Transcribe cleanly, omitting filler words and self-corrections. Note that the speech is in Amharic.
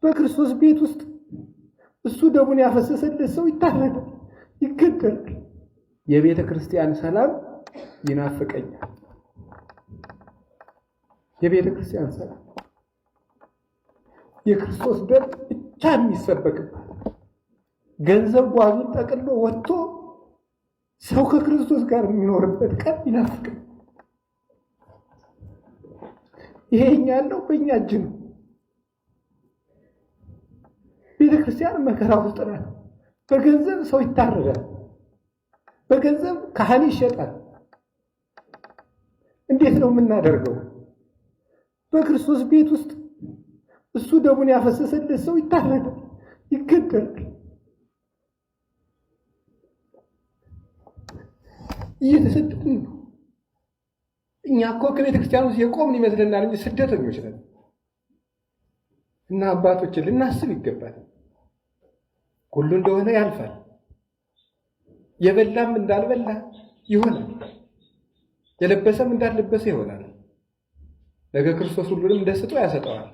በክርስቶስ ቤት ውስጥ እሱ ደሙን ያፈሰሰለት ሰው ይታረዳል፣ ይገደላል። የቤተ ክርስቲያን ሰላም ይናፍቀኛል። የቤተ ክርስቲያን ሰላም፣ የክርስቶስ ደም ብቻ የሚሰበክባት፣ ገንዘብ ጓዙን ጠቅሎ ወጥቶ ሰው ከክርስቶስ ጋር የሚኖርበት ቀን ይናፍቃል። ይሄ እኛ ያለው በእኛ እጅ ነው። ቤተ ክርስቲያን መከራ ውስጥ ናት። በገንዘብ ሰው ይታረዳል። በገንዘብ ካህን ይሸጣል። እንዴት ነው የምናደርገው? በክርስቶስ ቤት ውስጥ እሱ ደሙን ያፈሰሰለት ሰው ይታረዳል፣ ይገደላል። እየተሰደድን ነው። እኛ እኮ ከቤተ ክርስቲያን ውስጥ የቆምን ይመስለናል እንጂ ስደተኞች ነን። እና አባቶችን ልናስብ ይገባል። ሁሉ እንደሆነ ያልፋል። የበላም እንዳልበላ ይሆናል። የለበሰም እንዳልለበሰ ይሆናል። ነገ ክርስቶስ ሁሉንም ደስጦ ያሰጠዋል።